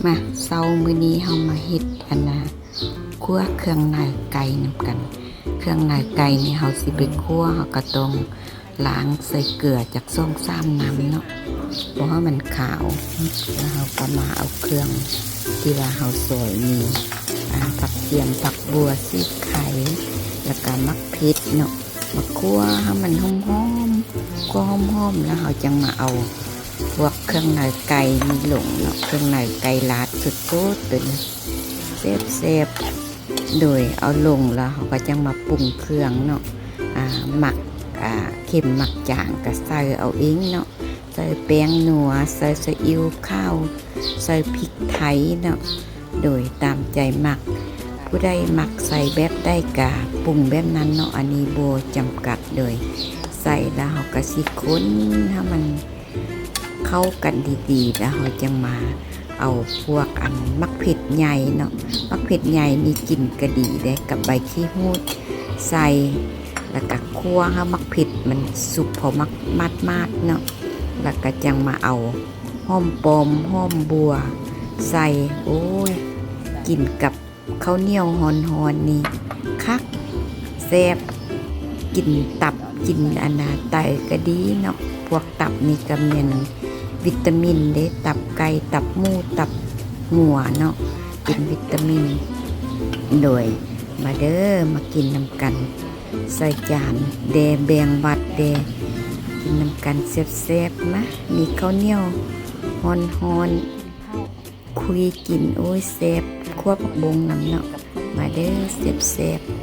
ມາ ເຊົ້າມື້ນີ້ເຮົາມາເຮັດອັນນ່າ ຂົ້ວເຄື່ອງໃນໄກ່ນຳກັນ. ເຄື່ອງໃນໄກ່ນີ້ເຮົາຊິໄປຂົ້ວ ເຮົາກໍຕ້ອງລ້າງໃສ່ເກືອຈັກສອງສາມນ້ຳເນາະ ບໍ່ໃຫ້ມັນຂາວ. ແລ້ວເຮົາກໍມາເອົາເຄື່ອງທີ່ວ່າເຮົາຊອຍມີ ອ່າ ຜັກທຽມ ຜັກບົ່ວ ສີໄຄ ແລ້ວກໍໝາກເຜັດເນາະ ມາຂົ້ວໃຫ້ມັນຫອມໆ ຂົ້ວຫອມໆ ແລ້ວເຮົາຈັ່ງມາເອົາພວກເຄື່ອງໃນໄກ່ນີ້ລົງເນາະ ເຄື່ອງໃນໄກ່ລາດສົດໆ ໂຕນີ້ແຊບໆ. ໂດຍເອົາລົງແລ້ວເຮົາກໍຈັ່ງມາປຸງເຄື່ອງເນາະ ອ່າ ໝາກ ອ່າ ເຄັມໝາກຈາງກໍໃສ່ເອົາເອງເນາະ ໃສ່ແປ້ງນົວ ໃສ່ຊີອິ້ວຂາວ ໃສ່ພິກໄທເນາະ ໂດຍຕາມໃຈມັກ. ຜູ້ໃດມັກໃສ່ແບບໃດກໍປຸງແບບນັ້ນເນາະ ອັນນີ້ບໍ່ຈຳກັດ. ໂດຍໃສ່ແລ້ວເຮົາກໍຊິຄົນໃຫ້ມັນເຂົ້າກັນດີໆ ແລ້ວເຮົາຈັ່ງມາເອົາພວກອັນໝາກເຜັດໃຫຍ່ເນາະ ໝາກເຜັດໃຫຍ່ນີ້ກິນກໍດີເດ້ ກັບໃບຂີ້ຫູດໃສ່ ແລ້ວກໍຂົ້ວໃຫ້ໝາກເຜັດມັນສຸກພໍມາດໆເນາະ ແລ້ວກໍຈັ່ງມາເອົາ ຫອມປ້ອມ ຫອມບົ່ວໃສ່. ໂອ້ຍ ກິນກັບເຂົ້າໜຽວຮ້ອນໆນີ້ຄັກ ແຊບ ກິນຕັບ ກິນອັນນ່າ ໄຕກໍດີເນາະ ພວກຕັບນີ້ກໍແມ່ນວິຕາມິນເດ້ ຕັບໄກ່ ຕັບໝູ ຕັບງົວເນາະ ເປັນວິຕາມິນ. ໂດຍ ມາເດີ ມາກິນນຳກັນ ໃສ່ຈານແດ່ ແບ່ງວັດແດ່ ກິນນຳກັນແຊບໆ. ມາ ມີເຂົ້າໜຽວຮ້ອນໆ ຄຸຍກິນ ໂອ້ຍ ແຊບ ຂົ້ວຜັກບົ້ງນຳເນາະ ມາເດີ ແຊບໆ.